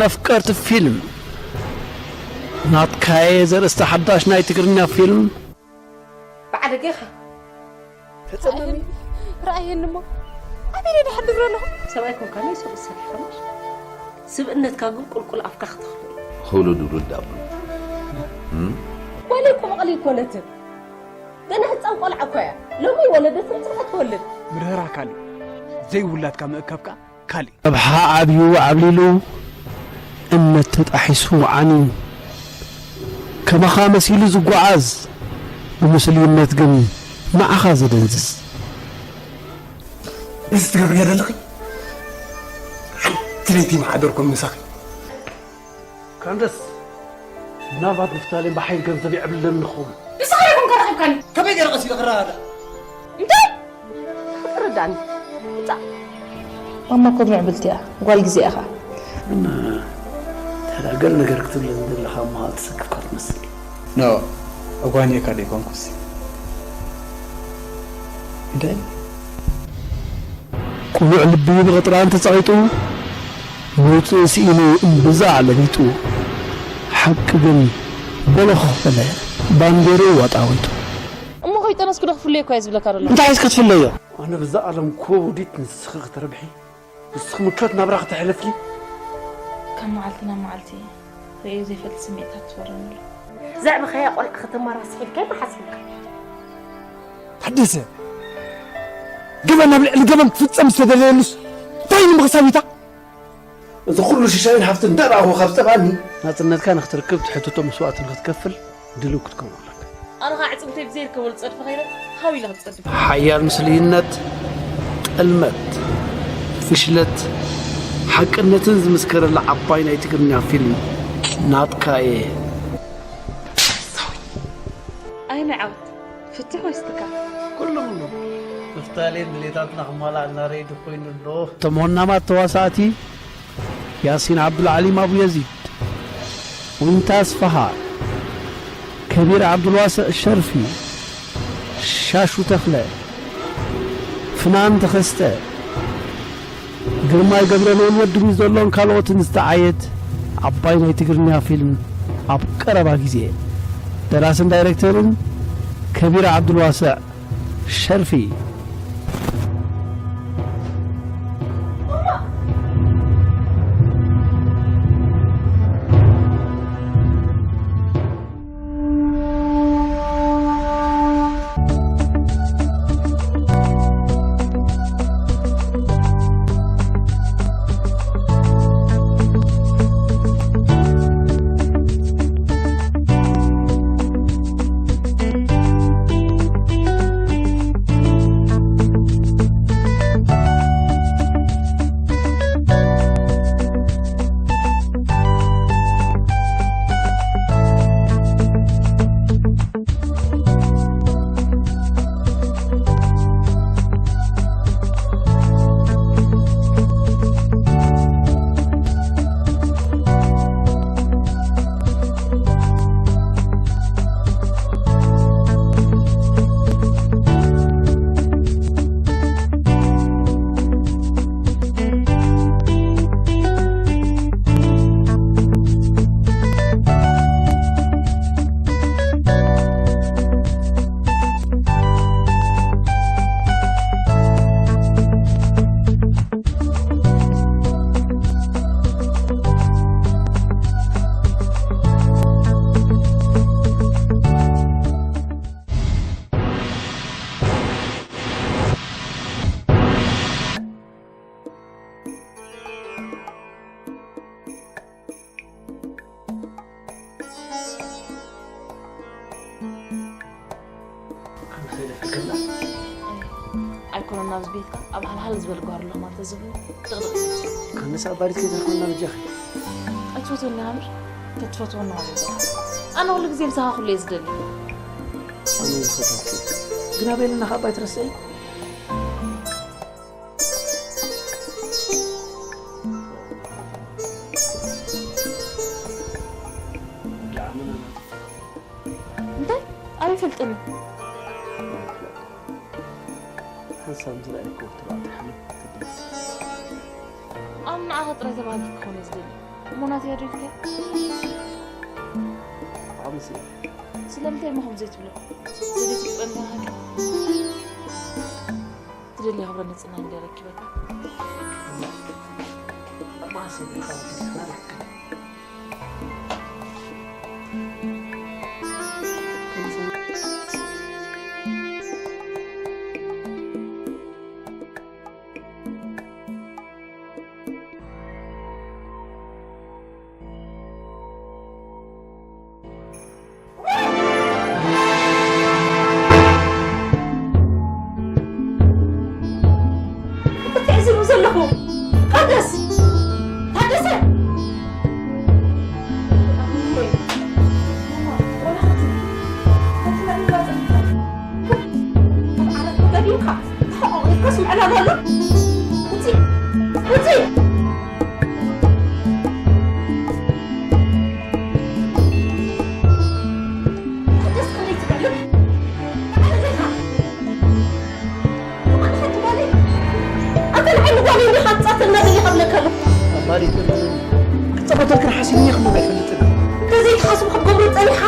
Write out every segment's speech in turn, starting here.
መፍቀርቲ ፊልም ናትካየ ዘርእስታ ሓዳሽ ናይ ትግርኛ ፊልም። በዓል ጌኻ። ተጸመሚ። ረኣየኒ እሞ ኣበይ ድሓድር ኣለኹ? ሰብኣይ ኮንካ ናይ ሱቕ ዝሰርሕ ከማሽ። ስብእነትካ ግን ቁልቁል ኣፍካ ክተኽሎ እዩ። ከውለድ ውርድ ኣብሉ። እም? ወለ እኮ መቐሊ ኣይኮነትን። ገና ህፃን ቆልዓ እኮ እያ። ሎሚ ወለደት ንፅርፈት ትወልድ። ምርህራ ካልእ። ዘይውላድካ ምእካብካ ካልእ። ረብሓ ዓብዩ ዓብሊሉ፣ እምነት ተጣሒሱ ዓንዩ፣ ከማኻ መሲሉ ዝጓዓዝ፣ ብምስልዩነት ግን ንዓኻ ዘደንዝዝ። እዚ ትገብርዮ ዘለኺ፣ ሓንቲ ለይቲ ይመሓደርኩም ምሳኺ። ካንደስ፣ ምናልባት ንፍታሌም ብሓይሊ ገንዘብ የዕብልለኒ ይኸውን። ንስኻ ኢኹም ከረኺብካኒ። ከመይ ገይረ ቀስ ኢለ ክረዳዳእ? እንታይ? ኣይትረዳእኒ። ውጻእ። ማማ እኮ ምዕብልቲ እያ፣ ጓል ግዜ ኢኻ። ግን፣ ተራ ገለ ነገር ክትብለኒ ዘለኻ እሞ ትሰክፍካ ትመስል። ኖ፣ ኣጓንየካ ዶ ኣይኮንኩስ? እንታይ? ቅኑዕ ልቢ ብቕጥራን ተጸቒጡ፣ መውጽኢ ስኢኑ እምብዛ ለቢጡ። ሓቂ ግን ቦሎኽ በለ፣ ባንዴርኡ ኣጣዊጡ። እሞ ከይጠነስኩ ዶ ክፍለየኳ እየ ዝብለካ ዘሎ? እንታይ ሒዝካ ትፍለዮ? ኣነ ብዛ ዓለም ኮ ውዲት ንስኺ ክትረብሒ፣ ንስኺ ምቾት ናብራ ክተሕልፍኪ። ካብ መዓልቲ ናብ መዓልቲ ርእዮ ዘይፈልጥ ስምዒታት ትፈርም ኣሎ። ዘዕበኻያ ቆልዓ ከተመራስሕ ኢልካ ዶ ሓሲብካ? ታደሰ፣ ገበን ኣብ ልዕሊ ገበን ክፍጸም ዝተደለየሉስ እንታይ ንምኽሳብ እዩ? እዚ ኩሉ ሽሻይን ሃፍትን እንዳረኣኹ ካብ ዝጠፍኣኒ። ናጽነትካ ንኽትርክብ ትሕትቶ መስዋእቲ ንኽትከፍል ድልው ክትከውን ኣለካ። ኣነ ኸኣ ዕጽምተይ ብዘይርከበሉ ጸድፊ ከይደ ሃው ኢለ ክጸድፍ። ሓያል ምስሉይነት፣ ጥልመት፣ ፍሽለት፣ ሓቅነትን ዝምስከረላ ዓባይ ናይ ትግርኛ ፊልም ናትካ እየ። ኣየናይ ዓወት? ፍትሕ ወይስ ትካል? ኩሉ ምኑ። ንፍታሌን ድሌታትና ክማላእ እናረይ ድኾይኑ ኣሎ። እቶም ወናማት ተዋሳእቲ፣ ያሲን ዓብዱልዓሊም ኣቡ የዚድ፣ ዊንታ ኣስፋሃ፣ ከቢር ዓብዱልዋስዕ ሸርፊ፣ ሻሹ ተኽለ፣ ፍናን ተኸስተ፣ ግርማይ ገብረልኡል ወዲ ሚዘሎን ካልኦትን ዝተዓየት ዓባይ ናይ ትግርኛ ፊልም ኣብ ቀረባ ግዜ። ደራስን ዳይሬክተርን ከቢር ዓብዱልዋስዕ ሸርፊ። ኣይኮነን ናብዚ ቤትካ ኣብ ሃልሃል ዝበል ጓር ኣለኹም ኣንተ ዝብሉ ድቕድቕ ዝብሉ። ከነሳ ኣባዲት ከይተርፈና በጃኺ። ኣይትፈትወኒ ሃምር፣ ተትፈትወኒ ሃምር። ኣነ ኩሉ ግዜ ምሳኻ ኩሉ እየ ዝደሊ። ኣነ እውን ፈታኩ። ግን ኣበይ ኣለና ካብ ኣባይ ትረስዒ? እንታይ? ኣበይ ፈልጥኒ? ሓንሳብ እንተ ረኣይኩ ተባዕታይ ሓመድ ትብል። ኣነ ንዓኻ ጥራይ ተባሃጊ ክኾን እየ ዝደሊ። እሞ ናተይ ኣድሪግካ? ኣምሲ ስለምንታይ እሞ ከምዚ ትብሎ? ዘቤት ይቆም ባህል ትደልዮ ክብረ ንጽህና እንደ ረኪበካ። እንታይ ዝብሉ ዘለኹ? ቀደስ! ታደሰ! ዓራት ተገዲምካ ተሓቋቒፍካስ ምዕላል ኣሎ? ውፅእ! ውፅእ! ደስ ክንደይ ትብዕል? በዓል ገዛ! እዋን ሓንቲ ጓለይ! ኣንተ ንዓይ ንጓለይ እንዲኻ ትጻተልና ደሊኻ እብለካ ኣለኹ። ኣባዲ ይጥርጥረኒ። ክጻወተልክን ሓሲብኒ ክብሎ ኣይፈልጥን። እንተዘይትሓስቡ ክትገብሮ ጸኒሓ፣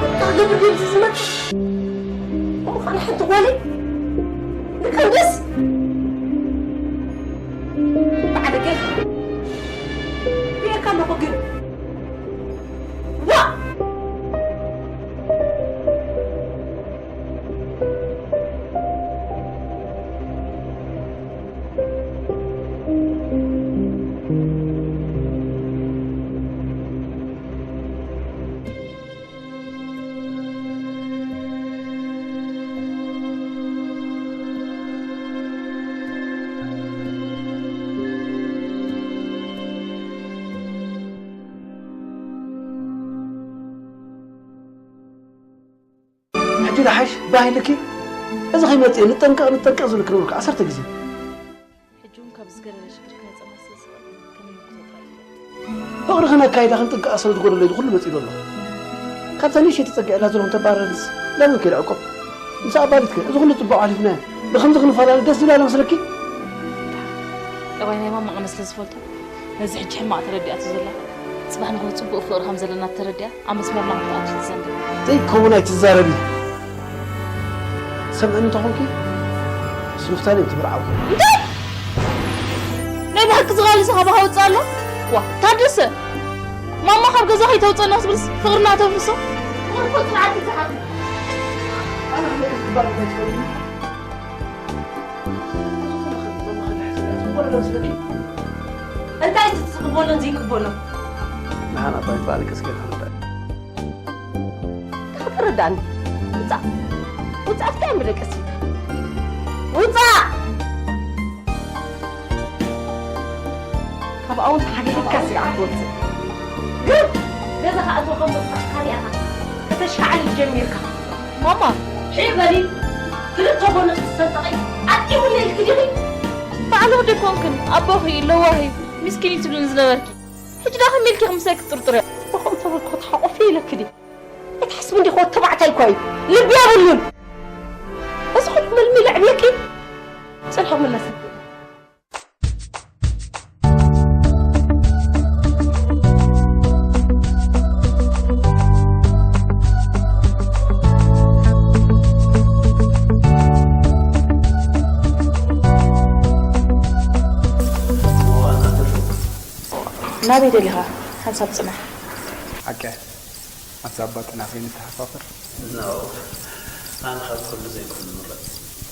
እንታይ ክገብር ድዩ ዝመጽእ? እሞ ኸኣ ንሓንቲ ጓለይ ንቀንደስ! በዓል ገዛ! ርእየካ ኣለኹ ግን። ዋእ! ሕጂ ደሓሽ ባህ ኢልኪ፣ እዚ ከይመጽእ ንጠንቀቕ፣ ንጠንቀቕ ዝብል ክነብርካ ዓሰርተ ግዜ። ሕጂ እውን ካብ ዝገደደ ሽግር ክመጸና ስለ ዝኽእል ከመይ ንክቶ ጥራይ እዩ። ፍቕሪ ክነካይዳ ክንጥንቀቓ ስለ ዝጎደሎ እዩ ኩሉ መጺኡ ዘሎ። ካብታ ንእሽተይ ተጸጊዐላ ዘለኹም ተባረርንስ ለምን ከይዳ ዕቆብ? ምስ ኣባዲትከ እዚ ኩሉ ጽቡቕ ኣሕሊፍናዮ። ብኸምዚ ክንፈላለ ደስ ዝብል ኣሎ መስለኪ? ጠባይ ናይ ማማ ኣነ ስለ ዝፈልጦ ነዚ ሕጂ ሕማቕ ተረዲኣቶ ዘላ፣ ጽባሕ ንግሆ ጽቡቕ ፍቕሪ ከም ዘለና ተረዲኣ ኣብ መስመርና ከም ትኣቱ ትዘንግዕ። ዘይከውን ኣይትዛረቢ። ሰምዕኒ እንተኾንኪ ስሉፍታን እዮም ትምርዓው። እንታይ? ናይ ብሓቂ ዝቓልስ ካባኻ ወጽእ ኣሎ? ዋ፣ ታደሰ! ማማ ካብ ገዛ ከይተውጸና ክትብልስ ፍቕርና ተፍርሶ? ፍቕሪ እኮ ጽንዓት እዩ ዝሓትት። ኣነ ክመልስ ግባር እንታይ ትፈልኒ? እንታይ እቲ ትቕበሎን ዘይቅበሎን? ንሓና እኳ ይባል እስከ ተረዳእ። እንታይ ክትርዳእኒ? ውጻእ። ውጻእ፣ እንታይ እምበለቀሲ? ውጻእ! ካብ ኣውን ተሓጊግካ ስጋዕ ትወጽእ። ግን ገዛ ከኣትወ ከም መጽናዕካ ሪኣኻ ከተሻዕልል ጀሚርካ። ማማ! ሽዕ በሊ፣ ክልተ ጎንኺ ትሰንጠቒ ኣጢሙኒ ኢልኪ ዲኺ? ባዕልኺ ደይኮንክን ኣቦኺ ለዋሂ ምስኪን እዩ ትብልኒ ዝነበርኪ። ሕጂ ደኣ ከመይ ኢልኪ ኢኺ ምሳይ ክትጥርጥርዮ? ብኸምኡ ተበልኩ ክትሓቑፊ ኢለኪ ድየ? ኣይትሓስቢ እንዲኺ፣ ወዲ ተባዕታይ እኳ እዩ። ልቢ የብሉን። እዚ ኩሉ መልሚሉ ኣዕብየኪ፣ ጽንሒ ክምለስ። ናበይ ደሊኻ? ሓንሳብ ጽናሕ። ሓቂ። ኣንሳብ ባጥና ከይንተሓፋፈር። No፣ ኣነ ካብ ኩሉ ዘይኮነ ምረጽ።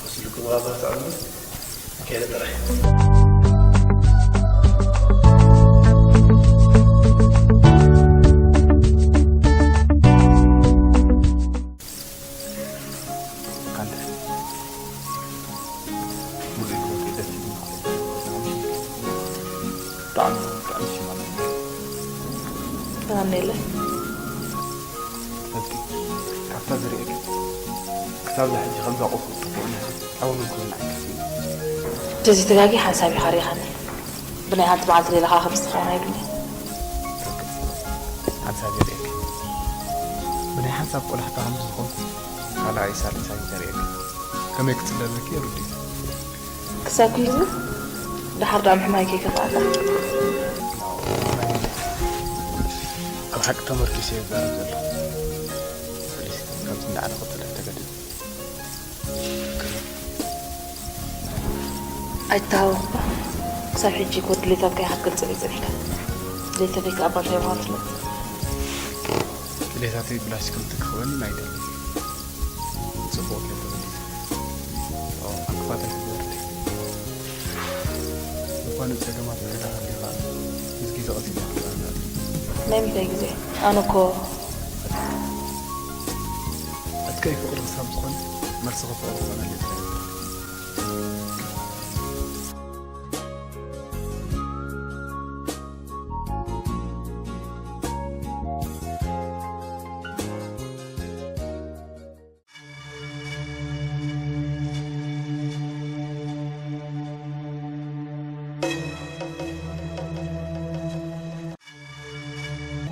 ቁስልኩም ዋጋ ተዕሉ፣ ከይደ ጥራሕ። ካንተ ሙሉእ ህይወት ደስ ይብል። ብጣዕሚ፣ ብጣዕሚ ሽማግለ። የቐንየለይ። ትፈልጢ፣ ካብታ ዝርእየኪ ክሳብ ዛ ሕጂ ከምዛ ቆፎ ጽቡቕ ነህሪ ጨው ንምግብና ኣይትስኢ። እንተዘይተጋጊ ሓንሳብ ኢኻ ሪኻኒ። ብናይ ሓንቲ መዓልቲ ሌላ ኸኣ ከም ዝተኻየና ኣይብልኒ። ሓንሳብ የርእየኪ። ብናይ ሓንሳብ ቆላሕታ ከም ዝኾንኩ ካልኣይ ሳልሳይ ዘርእየኪ። ከመይ ክጽለለኪ የርድእ። ክሳብ ክሂዚ፣ ደሓር ደኣ ምሕማይ ከይከፍኣካ። ሓቂ ተመርኪሰ ይዛረብ ዘሎ። ፕሊስ፣ ካብዚ ንላዕሊ ክትብሎ ኣይተገድድ። ኣይተሃወኽባ። ክሳብ ሕጂ እኮ ድሌታትካ ኢኻ ክትገልጸለይ ጸኒሕካ። ድሌተይ ከኣ ባሻይ ምዃኑ ትፈልጥ። ድሌታተይ ብላሽ ከምቲ ክኽወኒ ኣይደልን። ጽቡቕ ድሌት ተበሊጽ። ኣዎ፣ ዕንቅፋት ኣይትግበረለይ። ዝኾነ ጸገማት ከዳኸል ዲኻ? ምስ ግዜ ቀስ ኢልካ ክትረዳእ። ናይ ምንታይ ግዜ? ኣነ እኮ ዕጥቀይ ፍቕሪ ክሳብ ዝኾነ፣ መልስኺ ፍቕሪ ክኾነለይ ጥራይ።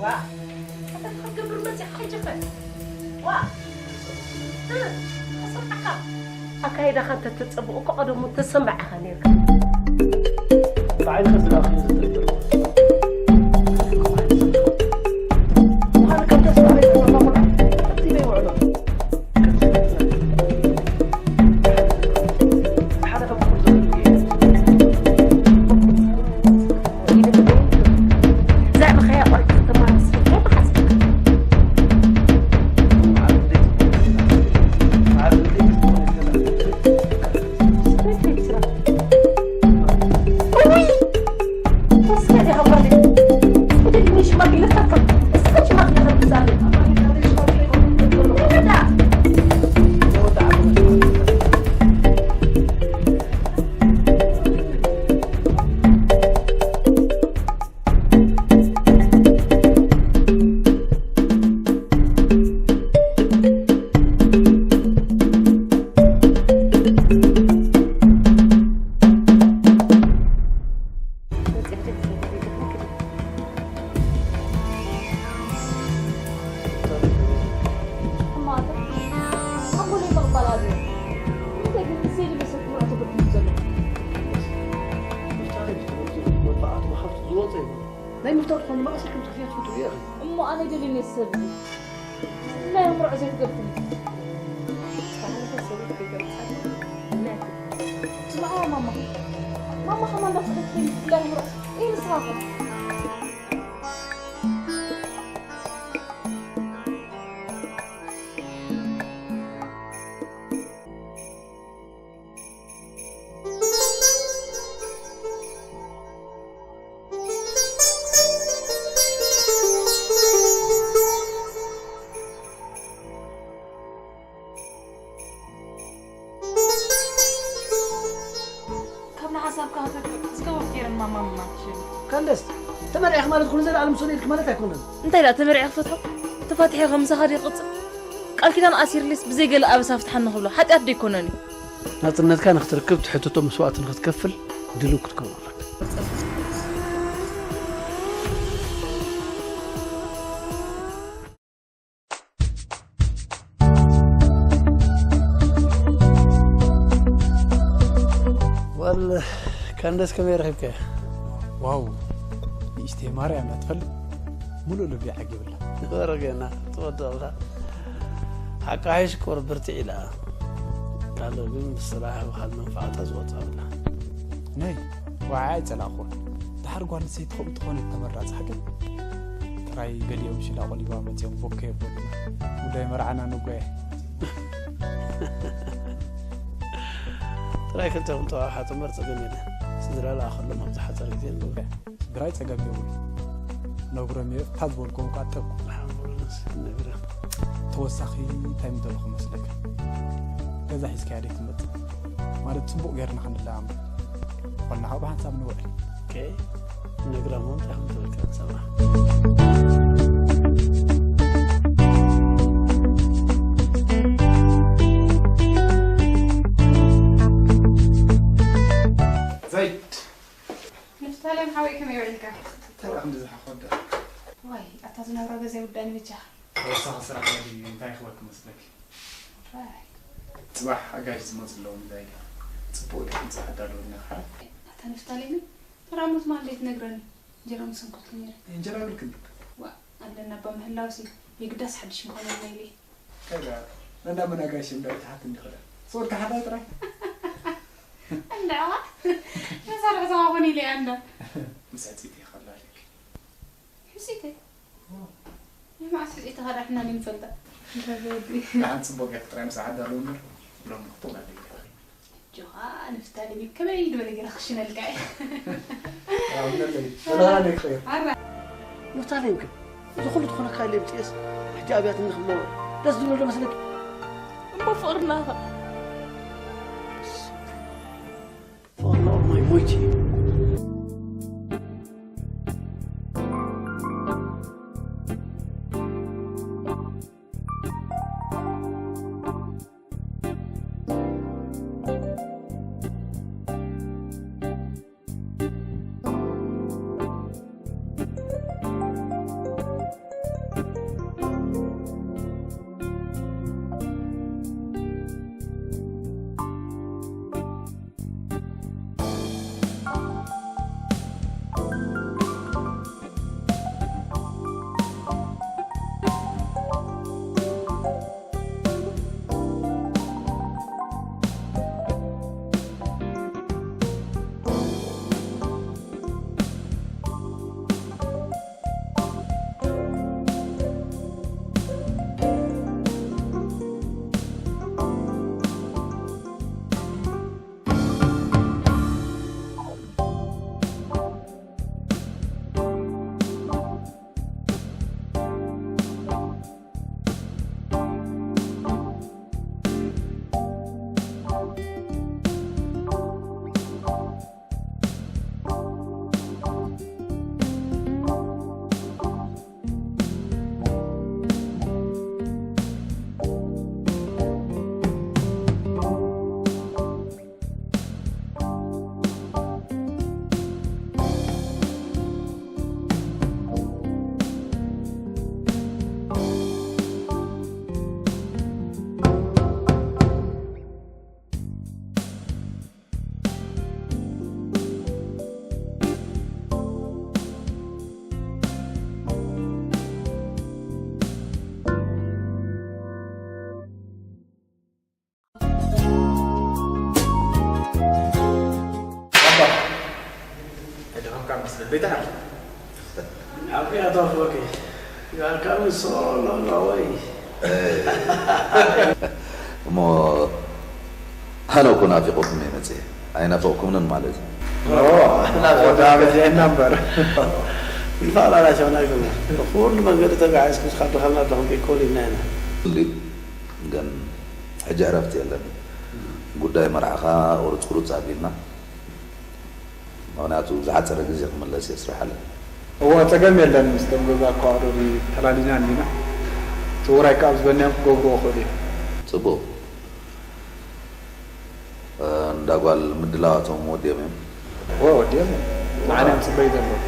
ዋ ኣታ ክትገብር መፂኻ ሕጂ ኸ ዋ እ፣ ከሰማዕካ ኣካይዳኻ እንተተፀብቑ እኮ ቀደሙ ተሰማዕኻ ነርካ። ብዓይንኻ ዝረኣኹ ዝጥርጥር ምዃኑ ከም ተስፋ ኣይተሰማኹን። ኣብቲ ናይ ውዕሎ ናይ ምፍታው ዝኾነ መቐስ ኢልኩም ትኸፍያ ትፈትዉ ኢኺ። እሞ ኣነ ደልኒ ሰብ እዚ ናይ ምርዖ ዘይትገብርኒ። ዝሓለፈ ሰበይት ከይገልጻ ስምዓያ ማማ። ማማ ከማን እንዳፈቐድኪ ብፍላይ ምርዖ። እይ ንስኻ ኸ? ካብ ንሓሳብካ ከተርፍ ዝገበርኩ ገይረን ማማ ምማት ይሸሉ። ካንደስ፣ ተመርዒኺ ማለት ኩሉ ዘለዓለም ሰልኡ ኢልኪ ማለት ኣይኮነን። እንታይ ደኣ ተመርዒ ክፈትሖ? ተፋቲሐ ከምሳኻ ድየ ክቕጽል? ቃል ኪዳን ኣሲርሊስ ብዘይ ገለ ኣበሳ ፍትሓኒ ክብሎ ሓጢኣት ዶ ኣይኮነን እዩ? ናጽነትካ ንኽትርክብ ትሕትቶ መስዋእቲ ንኽትከፍል ድልው ክትከውን ኣለካ። ወል ካንደስ ከመይ ረኺብካያ? ዋው ንእሽተይ ማርያም እያ ትፈልጥ ሙሉእ ልቢ ዓጊብላ። ወረገና ትወደቕካ ሓቃይሽ ቁር ብርትዕ ኢላ ካልእ ግን ብስራሕ ብኻል መንፋዕታ ዝወፃ ብላ ነይ ዋዓ ኣይፀላእኹን። ደሓር ጓል ኣንስተይቲ ከምኡ ትኾነት ተመራፂ ሓቂ ጥራይ ገሊኦም ሽላ ቆሊባ መፅኦም ቦከ የበሉና ጉዳይ መርዓና ንጓየ ጥራይ ክልተኹም ተዋሓጡ እምበር ፀገም የለን። ስድራ ለኣኸሎም ኣብ ዝሓፀረ ግዜ ንገብረ። ስድራይ ፀገም የብሉ ነግሮም እየ እታ ዝበልክዎም ከዓ ጠብቁ። ሓምሩንስ ነግረ ተወሳኺ እንታይ ምደለኹ መስለካ ገዛ ሒዝካያ ደይ ትመፅእ ማለት ፅቡቕ ገይርና ክንለኣም ዝኾንና ከዓ ብሓንሳብ ንውዕል። ነግረሞ እንታይ ከም ትብል ሰማ ዘይድ ንፍታለም ሓወይ ከመይ ውዒልካ? እንታይ ደኣ ክንዲ ዝሓኾ ደኣ? ዋይ ኣታ ዝነብሮ ገዛ ይውዳእኒ በጃኻ። ተወሳኺ ስራሕ ወዲ እንታይ ክበክ መስለኪ? ዋይ ጽባሕ ኣጋይሽ ዝመጹ ኣለዉ ንዛይዳ። ጽቡቕ ዲኹም ጸሓ ኣዳለወልና ክሓ? ኣታ ንፍታሌምን ተራሙት ማን ደይ ትነግረኒ? እንጀራ ምሰንኩልኪ ነይረ። እንጀራ ይብልክን ድክ? ዋ ኣለና በምህላውሲ ይግዳስ ሓድሽ ምኾነ ኢለ። ከዛ ነዳ መናጋሽ እንዳ ተሓት እንዲኸዳ። ሶር ተሓታ ጥራይ። እንዳ መሳርሒ ተዋኾን ኢለ ኣንዳ። ምስ ሕጽይቲ ይኸላለክ። ሕጽይቲ? ንመዓስ ሕጽይቲ ኸዳ ሕና ንፈልጣ። ንሓን ጽቡቅ እያ ጥራይ ምስ ዓዳ ኣለዉ እምበር ሎም ክጥላ ደይካ። ጆኻ ንፍታሌም ከመይ ዝበለ ገይረ ክሽነልካ እየ። ኣራይ። ኖታሌም ግን እዚ ኩሉ ትኾነካ ኢለ ምጽኤስ ሕጂ ኣብያትኒ ክብሎ ደስ ዝብሎ ዶ መስለኪ? እሞ ፍቕርና ኸ? ፍቕርና ኦርማይ ሞይቲ እዩ። ኣባ፣ ድኻምካ መስለኒ። ቤት ኣሕር። ኣቢ ኣቶ ኣፈወርቂ፣ ጋርካ ምስ ሶሎ ኣለወይ? እሞ ኣነ እኮ ናፊቑኩም እየ መጽየ። ኣይናፈቕኩምንን ማለት እዩ። ኦ፣ ናፊቕና በዚሕና እምበር። ንፋላላ ሸውና ይግብር። ኩሉ መንገዲ ተጋዒዝኩም ስኻ ድኻልና ኣለኹም ከይኮን ኢልና ኢና። እንዲ፣ ግን ሕጂ ዕረፍቲ የለን። ጉዳይ መርዓኻ ቁርጽ ቁርጽ ኣቢልና። ምኽንያቱ ዝሓጸረ ግዜ ክምለስ እየ ስራሕ ኣለኒ። እወ፣ ጸገም የለን። ምስቶም ገዛ ኣከባብሩ ተላሊና እንዲና። እቲ ውራይ ከኣ ኣብ ዝበንያም ክገብርዎ ክእሉ እዮም። ጽቡቕ። እ፣ እንዳ ጓል ምድላዋቶም ወዲኦም እዮም? እወ፣ ወዲኦም እዮም። ንዓና እዮም ጽበዩ ዘለዉ።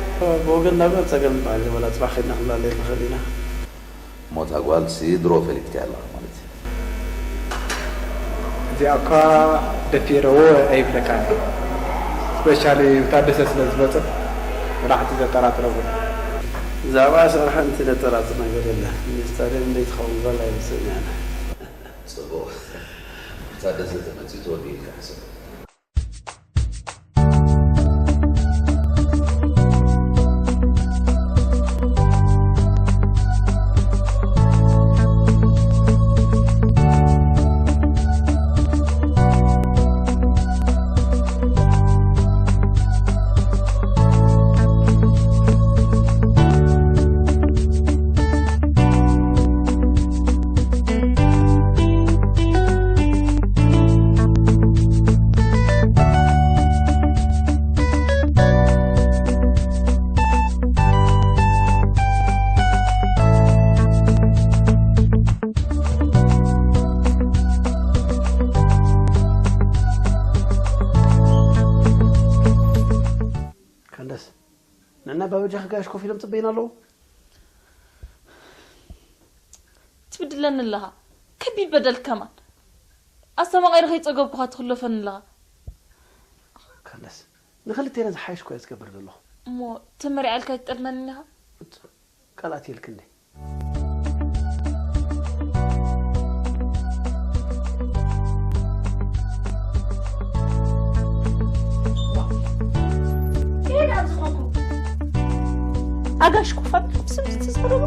ብወገንና እምበር ጸገም ዝበሃል የብላ። ጽባሕ ኸይድና ክንላለየሉ ንኽእል ኢና። እሞ እታ ጓልሲ ድሮ ፈሊጥካያ ኣለኻ ማለት እዩ። እዚኣ እኳ ደፊረዎ ኣይብለካን። ስፔሻሊ ታደሰ ስለ ዝመጸ ወላ ሓንቲ ዘጠራጥረ እውን። ብዛዕባ ስራሕ ሓንቲ ዘጠራጥር ነገር የለን። ሚኒስተር እንዴት ኸውን ጓል ኣይመስለኛን። ጽቡቕ። ታደሰ ተመጺኡ ተወዲኡ ኢልካ ሕሰብ። ካንዳስ፣ ንዕና ባበጃ ክጋየሽ ኮፍ ኢሎም ጽበይና ኣለዉ። ትብድለኒ ኣለኻ። ከቢድ በደል ከማን። ኣስተማቒረ ከይጸገብኩኻ ትኽለፈኒ ኣለኻ። ካንዳስ፣ ንኽልቴና ዝሓይሽ እኮ እየ ዝገብር ዘለኹ። እሞ ተመሪዓ ኢልካ ኣይትጠልመኒ ኢኻ? ቃላት የልክኒ። ኣጋሽ ኮፋ ብስም ዝተዛረቡ